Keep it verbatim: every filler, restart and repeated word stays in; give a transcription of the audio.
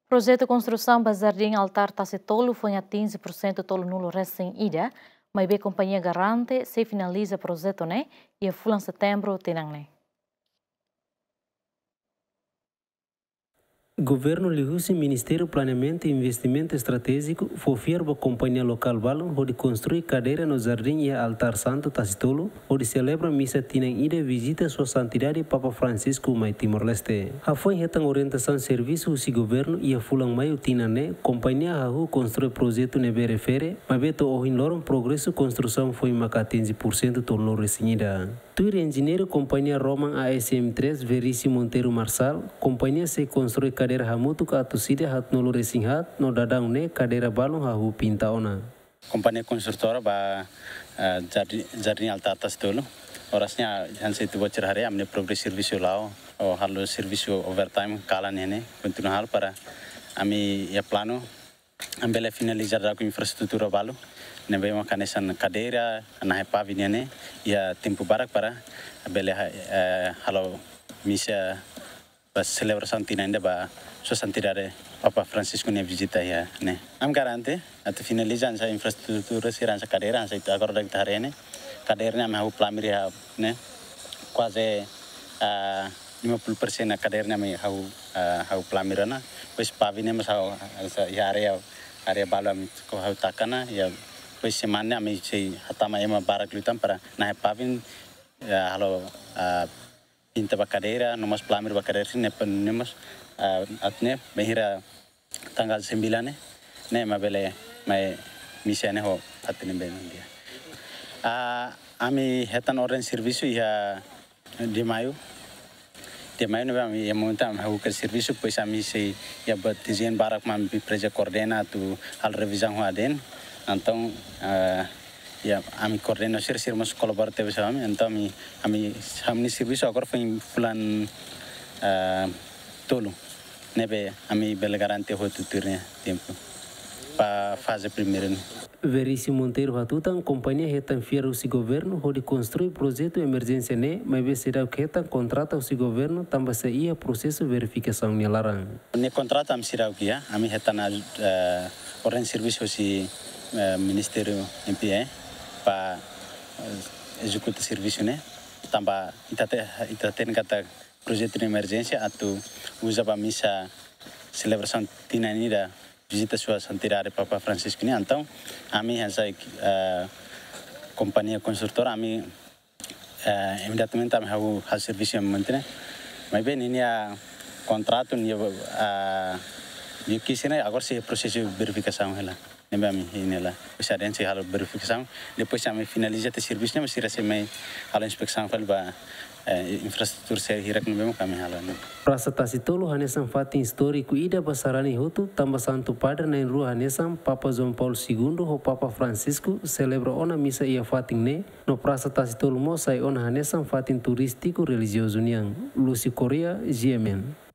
Projetu konstrusaun ba Jardín Altar Tasi Tolu foin atinje pursentu tolunulu resin ida, maibé kompañia garante sei finaliza projetu ne'e iha fulan Setembru tinan ne'e. Governu liuhusi Ministériu Planeamentu i Investimentu Estratéjiku fó fiar ba kompañia lokál balun hodi konstrui kadeira no jardín iha Altar Santu Tasi Tolu, hodi selebra misa tinan ida vizita Sua Santidade Papa Francisco mai Timor-Leste. Hafoin hetan orientasaun servisu husi governu iha fulan Maiu tinan ne'e, kompañia hahú konstrui projetu ne'ebé refere, maibé to'o ohin loron progresu konstrusaun foin maka atinje pursentu tolunulu resin ida. Tuir enjeñeiru kompañia Roman A S M três, Veríssimo Monteiro Marçal, kompañia sei konstrui kadeira hamutuk atus ida haatnulu resin haat, no daudaun ne'e kadeira balun hahú pinta ona. Kompañia konstrutora ba, eh, Jardi-, Jardín Altar Tasi Tolu. Oras ne'e hanesan ita-boot sira haree, ami-nia progresu servisu la'o, halo servisu overtime kalan ne'e, kontinua halo para ami iha planu ami bele finaliza daudauk infraestrutura balu ne'ebé maka hanesan kadeira, nahe pavin ne'e, iha tempu badak para bele, eh, halo misa ba selebrasaun tinan ida ba Sua Santidade Papa Francisco nia vizita iha ne'e. Ami garante atu finaliza hanesan infraestrutura sira, hanesan kadeira, hanesan ita agora daudauk ita haree ne'e. Kadeira ne'e ami hahú plamir iha ne'e. Kuaze, ah, lima puluh persen kadeira ne'e ami hahú, ah, hahú plamir ona. Depois pavin ne'e mós hahú, hanesan iha área, área balu ami hahú taka ona. Depois semana ne'e ami sei hatama ema barak liután para nahe pavin, ya, halo, ah, pinta ba kadeira, no mós plamir ba kadeira sira-ne'e, ne'e mós, ah, atu nune'e, bainhira tanggal sembilan ne'e, ne'e mak bele mai misa ne'e ho atu nune'e bem dia. Ah, ami hetan orden servisu iha dia Maiu. Dia Maiu ne'ebá ami iha momentu ami hahú servisu, depois ami sei iha buat dezeñu barak mak ami presiza koordena atu halo revizaun ho aden. Entaun, ah, ya, ami koordena sira, sira mós kolabora tebes ho ami. Entaun ami, ami, ami-nia servisu agora foin fulan, ah, tolu. Ne'ebé ami bele garante hotu tuir nia tempu ba faze primeiru ne'e. Veríssimo Monteiro hatutan, kompañia hetan fiar husi governu hodi konstrui projetu emerjénsia ne'e, maibé seidauk hetan kontrata husi governu tanba sei iha prosesu verifikasaun nia laran. Ne'e kontrata ami seidauk iha, ami hetan, eh, orden servisu husi, eh, Ministériu M P E ba, eh, ezekuta servisu ne'e. Tanba ita te-, ita hatene katak projetu de emerjénsia atu uza ba misa selebrasaun tinan ida vizita Sua Santidade Papa Francisco nian. Entaun ami hanesan, eh, kompañia konstrutora, ami, eh, imediatamente ami hahú halo servisu iha momentu ne'e. Maibé ninia kontratu, nia, eh, nia kisi ne'e agora sei prosesu verifikasaun hela. Ne'ebé ami hein hela. Depois aden sei halo verifikasaun. Depois ami finaliza tiha servisu ne'e, mak sira sei mai halo inspesaun fali ba, eh, infraestrutura sira hirak ne'ebé mak ami halo ne'e. Prasa Tasi Tolu hanesan fatin istóriku ida ba sarani hotu, tanba Santu Padre na'in-rua hanesan Papa João Paulo Segundo ho Papa Francisco selebra ona misa iha fatin ne'e, no Prasa Tasi Tolu mós sai ona hanesan fatin turístiku relijiozu nian. Lucio Correia, G M N.